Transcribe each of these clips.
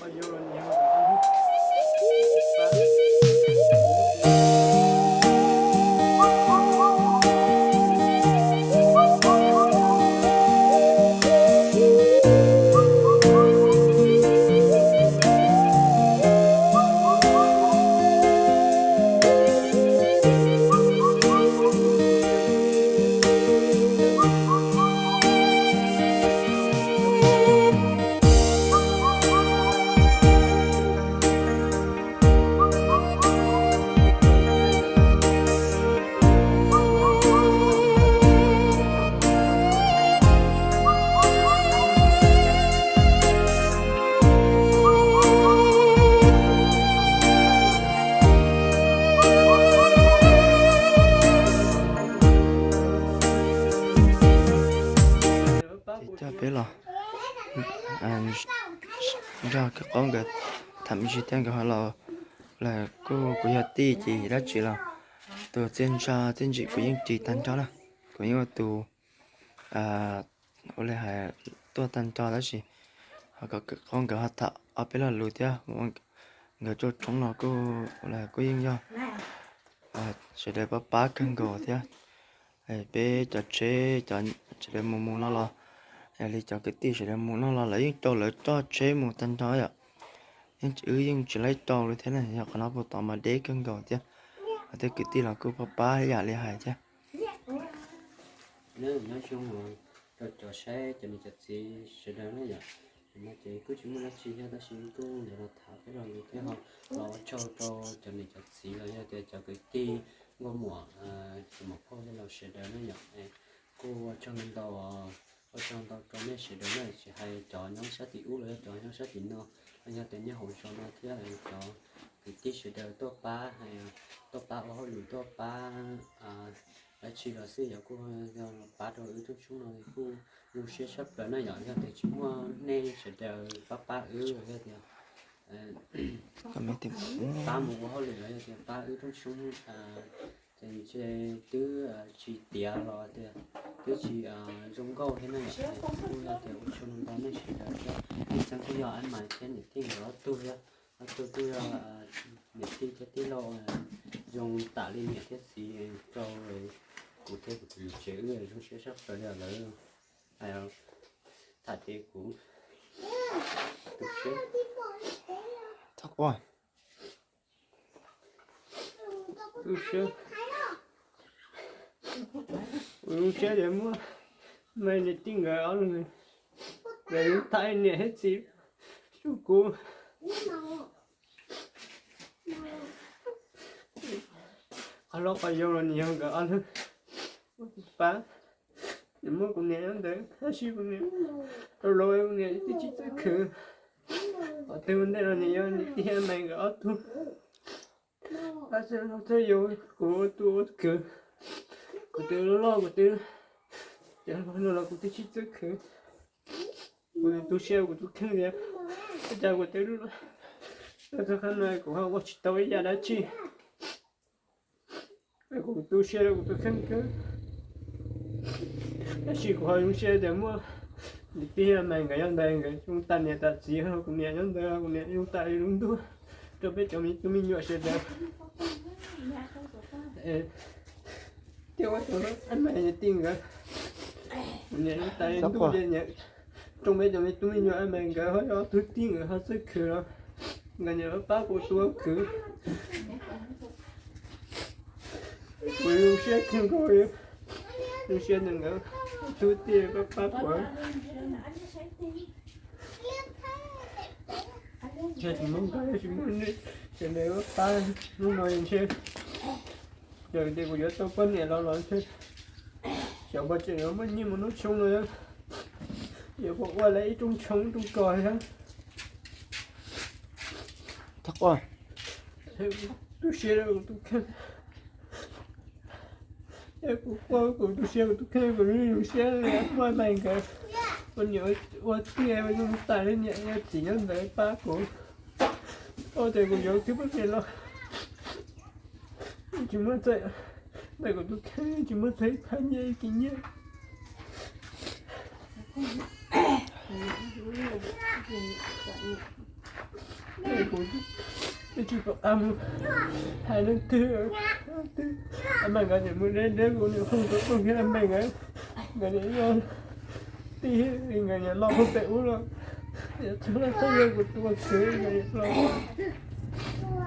Ces coj peb los nrog Kawm Qaub nkawd tham me ntsis thiab, nkawd ho los, lawv kuj, kuv yog tij ces dab tsi los tus txiaj ntsha txiaj ntsim kuv yeej ris tag nrho na. Kuv yeej ua tus ua li hais tuaj tag nrho, tab sis ho kom Kawm Qaub nkawd ho tham ob peb lo lus thiab. Nkawd tuaj tshoob no kuj, kuj yeej yog sawv daws pab pab kawg nkaus thiab. Peb cov tsheb, cov sawv daws mus mus no los, yog li cov kwv tij sawv daws mus no los lawv yeej rau lawv txoj tsheb mus tag nrho yom. Yeej, wb yeej tsis laib rau li thiab na, yog qhov no puag tod mas deb kawg nkaus thiab. Ho tej kwv tij los kuj pab pab yam li hais thiab. Nyob zoo rau cov saib cov niam cov txiv sawv daws na yom. No ces kuj tsis muaj dab tsi thiab, tab sis kuj los tham peb lo lus thiab ho los ua tsaug rau cov niam cov txiv los yog tias cov kwv tij nkauj muam, cov muam phauj los sawv daws na yom. Kuj ua tsaug ntau, ua tsaug ntau rau nej sawv daws na, tsis hais cov nyob sab tim ub los yog cov nyob sab tim no, los yog tias nyob hauv zos no thiab cov kwv tij sawv daws tuaj pab, tuaj pab ua hauj lwm, tuaj pab dab tsi los xij, yog kuj yog pab rau wb rooj tshoob no kuj zoo siab tshaj plaws na yom. Yog tias tsis muaj nej sawv daws pab pab wb los yog tias pab mus ua hauj lwm los yog tias pab wb rooj tshoob, ces ntshe twb tsis tiav los tias twb tsis zoo nkauj thiab na yom. Kuj yog tias ua tsaug ntau nej sawv daws thiab. Ib txhia kuj yog Ab Maiv thiab niam tij nkawd ob tug thiab, ob tug kuj yog niam tij thiab tij laug zoo tam li niam thiab txiv rau kuv thiab kuv tus yawm tsev wb zoo siab tshaj plaws li lawv tham ces kuv tu siab. Tu siab, kuv zoo siab tias muaj Maiv niam tij nkawd ob leeg, nkawd zoo tam niam thiab txiv rau kuv. Qhov hlob qhov yau los nws yog nkawd ob leeg pab. Nws muab kuv niam nyob ntawd tab sis kuv niam rau los kuv niam twb tsis txawj khwv. Qhov twg ua ntej los nws yog niam tij Maiv nkawd ob tug pab txhawb yau kuv ua tub ua kwv. Kuv twb loj loj kuv twb, ces no los kuv twb tsis txawj khwv. Kuv tu siab kuv tus kheej tias ua cas kuv twb loj txog qhov no kuv ho ua tsis tau ib yam dab tsi. Kuv tu siab rau kuv tus kheej kawg. Tab sis kuv ho zoo siab tias muaj niam tij Maiv nkawd nyob ntawd, nkawd zoo tam niam tam txiv, kuv niam nyob ntawd kuv niam zoo tam li lub ntuj rau peb cov me tub me nyuam sawv daws. Thiab ua rau Maiv niam tij nkawd, kuv niam zoo tam li ntuj li niam, rau peb cov me tub me nyuam Maiv nkawd ho yog ob tug tij nkawd ho txawj khwv los nkawd niam pab kuv tua khwv. Kuv zoo siab kawg nkaus li, zoo siab ntawm nkawd ob tug tij pab pab kuv. Yog tsis muaj nkawd, tsis muaj nej sawv daws pab hnub no ntshe yog tias kuv yuav tau poj niam los los ntshe xyov puas tseem yuav muaj nyiaj mus noj tshoob no, yuav puas ua lawv ib rooj tshoob rooj kos thiab. Tu siab rau kuv tus kheej. Kuv quaj kuv tu siab kuv tus kheej, kuv zoo siab muaj Maiv nkawd ua niam ua tij zoo tam li niam ua txiv nyob ntawd pab kuv. Ua tias kuv yuav twb poj niam los tsis muaj txawj, ntawm kuv tus kheej tsis muaj txawj ib phab nyiaj ib kis nyiaj. Twb tsis pom qab mus hais leej twg, leej twg. Ab Meej nkawd niam mus deb deb, kuv niam hu rau Tooj thiab Ab Meej nkawd, nkawd niam yog tij, nkawd niam los puag pem ub los, niam txhua leej txhua yog kuv tus kwv, nkawd niam los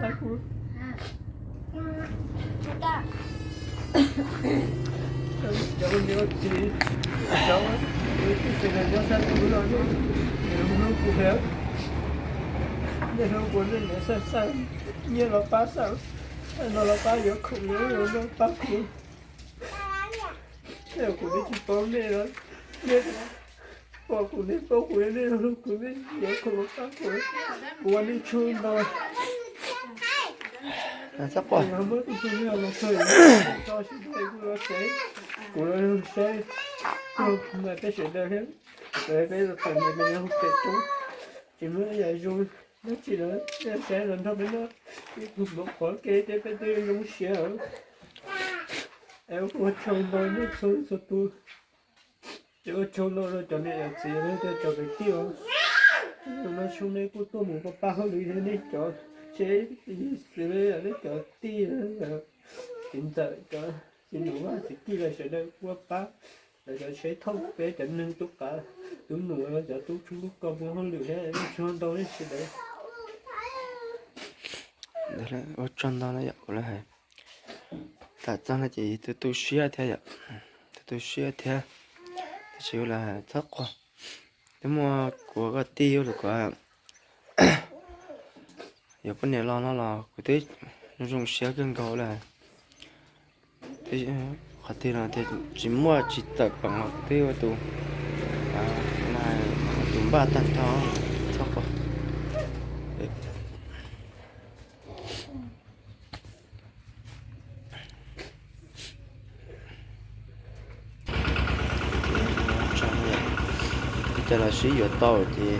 tab kuv cov niam txiv, cov tij ces nyob sab tus ub no, nej hlub kuv thiab, nej hlub kuv, nej niam xav xav nyiaj los pab xav, no los pab yuav khoom, yuav noj pab kuv. Kuv twb tsis paub nej los, nej pom kuv, nej paub kuv, nej hlub kuv, nej yuav khoom los pab kuv, kuv ua nej tsaug ntau. Muab tus tub los txog tso sib tw kuv los saib, kuv los saib, kuv mas peb sawv daws thiab, peb los txom nyem peb hu pem roob, tsis muaj ib yam zoo dab tsi lawm, saib los nrog peb noj ib tug mov qhuav ke thiab peb twb zoo siab. Es ua tsaug ntau nej txhua txhua tus. Ces ua tsaug ntau rau cov niam cov txiv thiab cov kwv tij os. Hnub no xyoo nej kuj tuaj mus pab pab hauj lwm thiab nej cov tsheb, xws li nej cov tij, txiv ntxawm, cov txiv nus vaj txiv kij los sawv daws ua pab, lawv cov tsheb thauj peb cov neeg tub qav tub nus, cov tub tshoob tub kos mus hauj lwm thiab ua tsaug ntau nej sawv daws. Ua tsaug ntau na yom, kuv lawv hais tam txog no ces tu tu siab thiab yom, tu tu siab thiab, tab sis lawv hais txhob quaj, twb muaj kuv koj tij lawv kuv yuav poj niam los no los kuv twb zoo siab kawg nkaus lawm. Qhov twg no tias tsis muaj tsis tawm peem los twb ua tus, tus npaj tag nrho txhob quaj. Ces los sib yuav tau ces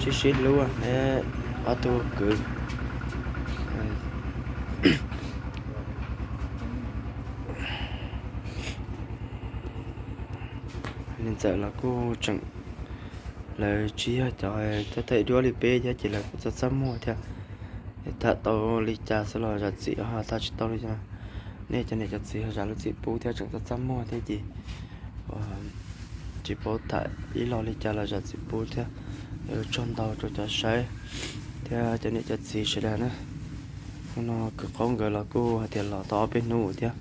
sib sib hlub, ob tug kwv. Niam ntxawm los kuj tseem, lawv tsis yog cov tau thaij duab li peb thiab ces lawv kuj txaj txaj muag thiab. Tham tau li cas xwb los zam txim ho tham tsis tau li cas. Nej cov niam cov txiv ho zam lub txim pub thiab tseem txaj txaj muag thiab ces tsis paub tham ib los li cas los zam txim pub thiab. Ua tsaug ntau rau cov saib thiab cov niam cov txiv sawv daws na. Hnub no kwv Qaub nkawd los kuj hais tias los tau ob peb hnub thiab,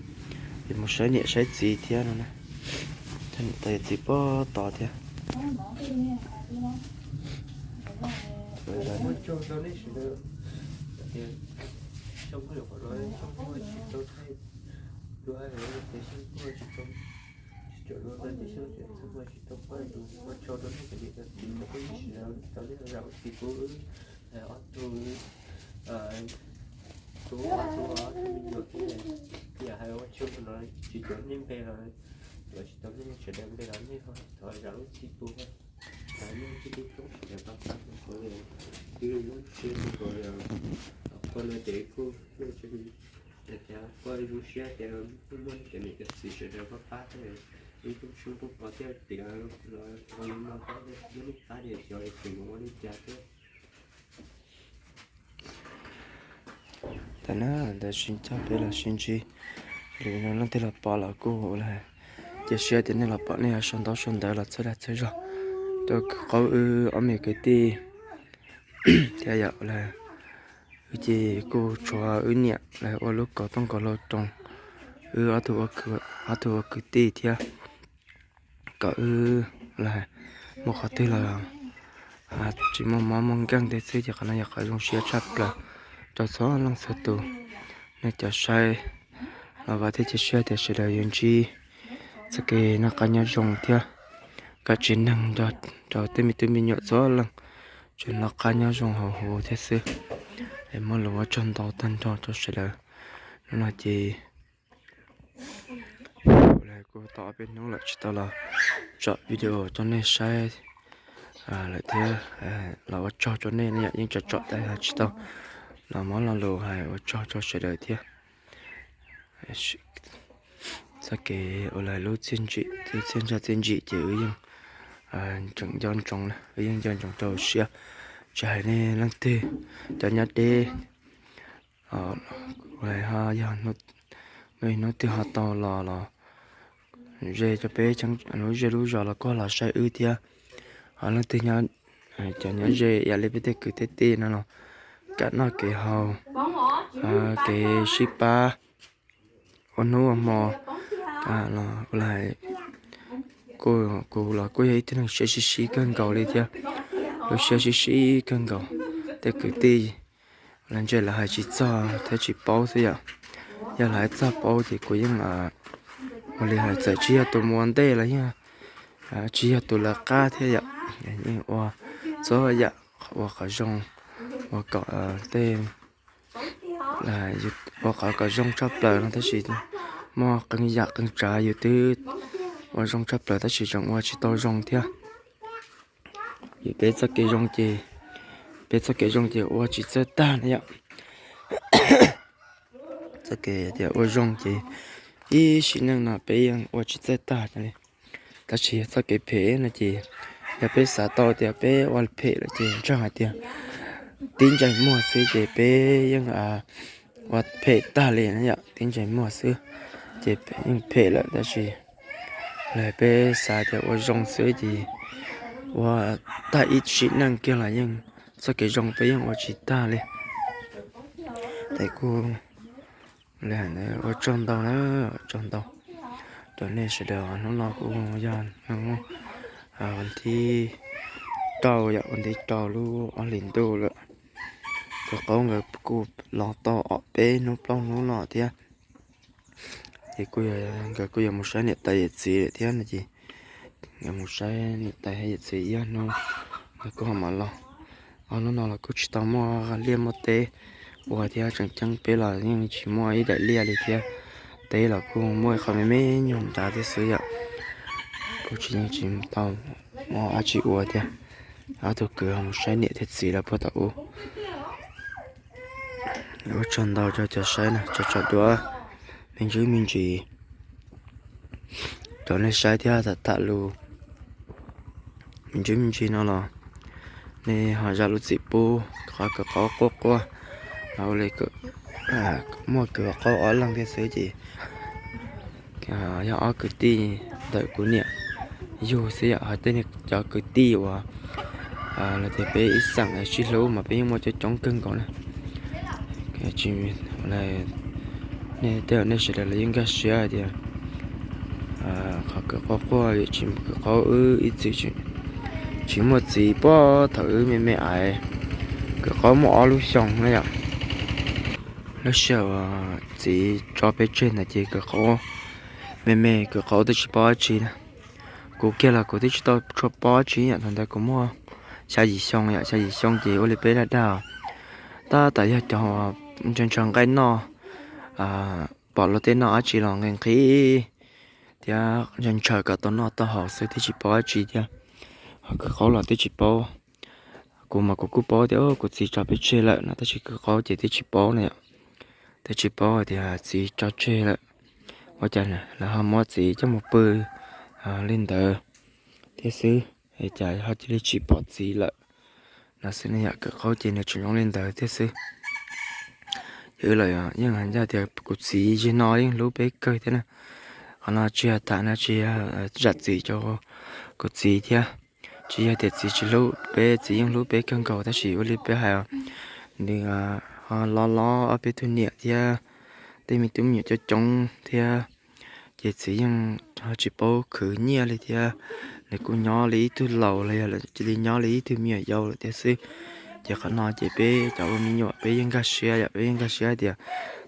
ces mus saib niam saib txiv thiab no na. Tau yawm txiv puag tod thiab. Ua tsaug rau nej cov niam cov txiv uas nej zam lub txim pub wb ob tug tub, ob tug me nyuam thiab. Yam hais ua tsaug no tsis tuav nej npe los, tuav tsis tau nej sawv daws npe los nej thov zam lub txim pub. Thov nej cia li poob sawv daws pab pab kuv li, wb lub siab kuj nkaus li os. Qhov no ces kuj ua tsaug, tias kuj zoo siab tias kuj muaj nej cov niam cov txiv sawv daws pab pab thiab, wb kuj zoo kuj pom thiab tias los ua li no thiab, muab nej pab tias xyov tias mus ua li cas thiab. Tam no ntawd sib coj peb los sib ntsib, lwm no leej twg los pom los kuj ua li, cia siab tias nej los pom nej yuav sau ntaub sau ntawv los txhawb dag txhawb zog rau kwv Qaub wb ob me kwv tij thiab yom. Wb ces kuj tshuav wb niam los ua lub kaus tooj kaus hlau rau wb ob tug ua kwv tij thiab, kom wb los mus qhov twg los tsis muaj mob muaj nkeeg thiab xwb. Ces qhov no yog qhov zoo siab tshaj plaws rau txhua leej txhua tus. Nej cov saib los vam thiab cia siab tias sawv daws yuav ntsib txoj kev noj qab nyob zoo thiab, kom tsev neeg nrog rau tej me tub me nyuam txhua leej tsuas noj qab nyob zoo hauv huv thiab xwb. Es muaj lus ua tsaug ntau tag nrho rau sawv daws. Hnub no ces kuv tau ob peb hnub lawm tsis tau los tsom video rau nej saib lawm thiab, los ua tsaug rau nej, nej yeej tsom tsom tas tsis tau los muab lo lus hais ua tsaug rau sawv daws thiab. Txoj kev ua lawv lub txiaj ntsim, txiaj ntsig txiaj ntsim ces wb yeej tseem nco ntsoov, wb yeej nco ntsoov rau hauv siab. Tsis hais nej leej twg, cov nyob deb, yog hnub twg ho tau los los ze rau peb lub zej lub zos los kuj los saib wb thiab. Ho leej twg nyob, cov nyob ze ib yam li peb tej kwv tej tij no los kam noj kev haus, kev sib pab ua hnub ua hmo los, kuv los kuj yog ib tug neeg siab sib sib kawg nkaus li thiab. Lub siab sib sib kawg nkaus, tej kwv tij los ntshe lawv hais tsis txog thiab tsis paub xwb yom. Yog lawv hais txog paub ces kuv yeej ua li hais, txawm tsis yog tus mus ua ntej los yog tsis yog tus lawv qab thiab yom, yeej ua txhua yam, ua qhov zoo, ua kom tej, ua qhov kom zoo tshaj plaws no tab sis muaj qee yam qee tsav yus twb ua zoo tshaj plaws tab sis tseem ua tsis tau zoo thiab. Yus peb txoj kev zoo ces, peb txoj kev zoo ces ua tsis txawj tag na yom. Txoj kev tias ua zoo ces ib sim neej no peb yeej ua tsis txawj tag li. Tab sis yog txoj kev phem no ces yog peb xav tau tias peb ua phem lawm ces ntseeg hais tias tib ntsais muag xwb ces peb yeej ua phem tag li na yom. Tib ntsais muag xwb ces yeej phem lawm tab sis los peb xav tias ua zoo xwb ces ua tag ib sim neej kiag los yeej txoj kev zoo peb yeej ua tsis tag li. Ces kuj li hais ntawd ua tsaug ntau na, ua tsaug ntau rau nej sawv daws. Hnub no kuj yog hnub vas thib rau yom, vas thib rau lub ob hlis ntuj lawm. Tus qaub nkawd kuj los tau ob peb hnub plaub hnub no thiab. Ces kuj, nkawd kuj yuav mus saib niam tais yawm txiv lawm thiab no ces nkawd mus saib niam tais yawm txiv ib ob hnub nkawd kuj ho mam los. Ob hnub no los kuj tsis tau muaj liaj muaj teb ua thiab, tseem ceeb peb los yeej tsis muaj ib daim liaj li thiab. Teb los kuj muaj ib qho me me nyuag nrad thiab xwb yom. Kuj tsis, yeej tsis tau muaj dab tsi ua thiab. Ob tug kwv ho mus saib niam thiab txiv lawm puag tom ub. Ua tsaug ntau rau cov saib na, tso tso duab me ntsis me ntsis rau nej saib thiab tham tham lus me ntsis me ntsis no los nej ho zam lub txim pub qhov kwv qaub quaj quaj. Ua li muaj kwv qaub ob leeg thiab xwb ces yog ob kwv tij ntawm kuv niam yug xwb yom. Ho tej cov kwv tij uas los tias peb ib xeem sib hlub mas peb yeej muaj coob coob kawg nkaus na. Nej tej, nej sawv daws los yeej nkag siab hais tias qhov kwv qaub quaj, kwv qaub wb ib txwm tsis muaj txiv puag thaum wb me me aiv. Kwv qaub muaj ob lub xyoo na yom. Lub sij hawm txiv tso peb tseg ntawd ces kwv qaub me me, kwv qaub twb tsis paub dab tsi na. Kuv kiag los kuv twb tsis tau tshua paub dab tsi yom, thaum ntawd kuv muaj xya yim xyoo yom, xya yim xyoo ces ua li peb dag dag. Tab tom yog cov ntshaw ntshaw nqaij noj pom luag tej noj dab tsi los nqhis nqhis thiab ntshaw ntshaw kom tau noj tau haus xwb, twb tsis paub dab tsi thiab. Ho kwv qaub los twb tsis paub. Kuv mas kuv kuj paub tias kuv txiv tso peb tseg lawm no tab sis kwv qaub ces twb tsis paub na yom. Twb tsis paub tias txiv tso tseg lawm. Ua cas lawv ho muab txiv coj mus pw li ntawd thiab xwb, cas ho cia li tsis pom txiv lawm no xwb ne yom. Kwv qaub ces nws tseem zoo li ntawd thiab xwb. Ces wb los yeej hais ncaj tias kuv txiv zaum no yeej hlub peb kawg thiab na. Qhov no tsis yog tham no, tsis yog zam txim rau kuv txiv thiab. Tsis yog tias txiv tsis hlub peb, txiv yeej hlub peb kawg nkaus tab sis ua li peb hais, nws ho los los ob peb tug niam thiab tej me tub me nyuam coob coob thiab. Ces txiv yeej ho tsis paub khwv nyiaj li thiab. Nws kuj nyob li ib tug laus los yog cia li nyob li ib tug me nyuam yaus lawm thiab xwb. Ces qhov no ces peb cov ua me nyuam peb yeej nkag siab yom, peb yeej nkag siab tias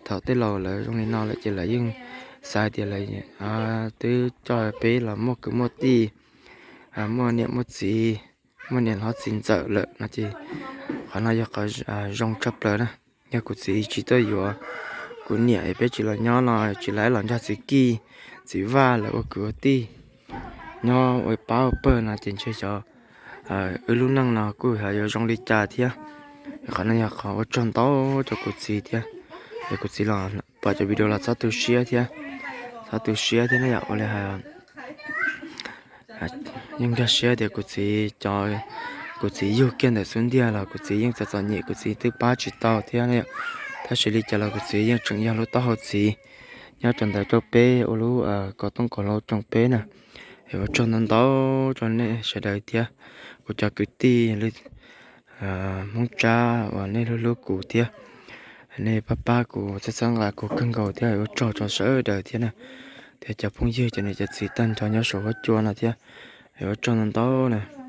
thaum tej laus lawv zoo li no lawm ces lawv yeej xav tias lawv twb coj peb los muaj kwv muaj tij, muaj niam muaj txiv, muaj niam hlob txiv ntxawm lawm no ces qhov no yog qhov zoo tshaj plaws na. Yog kuv txiv tsis tuaj yuav kuv niam es peb tsis los nyob no, tsis los ib los nrog txiv Kij, txiv Vaj lawv ua kwv ua tij nyob ua pab ua pawg no ces ntshe xyov wb lub neej no kuj yuav zoo li cas thiab. Qhov no yog qhov ua tsaug ntau rau kuv txiv thiab. Es kuv txiv los pom cov video los txhob tu siab thiab, txhob tu siab thiab na yom. Ua li hais yeej nkag siab tias kuv txiv cov, Kuv txiv yug kiag ntawm xub ntiag los kuv txiv yeej txom txom nyem, kuv txiv twb pab tsis tau thiab na yom. Tab sis li cas los kuv txiv yeej tseem yog lub taub hau txiv nyob rau ntawm rau peb ua lub kaum toob kaum hlau rau peb na. Es ua tsaug ntau ntau rau nej sawv daws thiab, kuv cov kwv tij li Hmoob Tsab uas nej hlub hlub kuv thiab, nej pab pab kuv txhawb txhawb nqa kuv kawg nkaus thiab, ua tsaug rau sawv daws thiab na. Thiab cov phooj ywg cov niam cov txiv tag nrho nyob saum huab cua no thiab, ua tsaug ntau ntau na.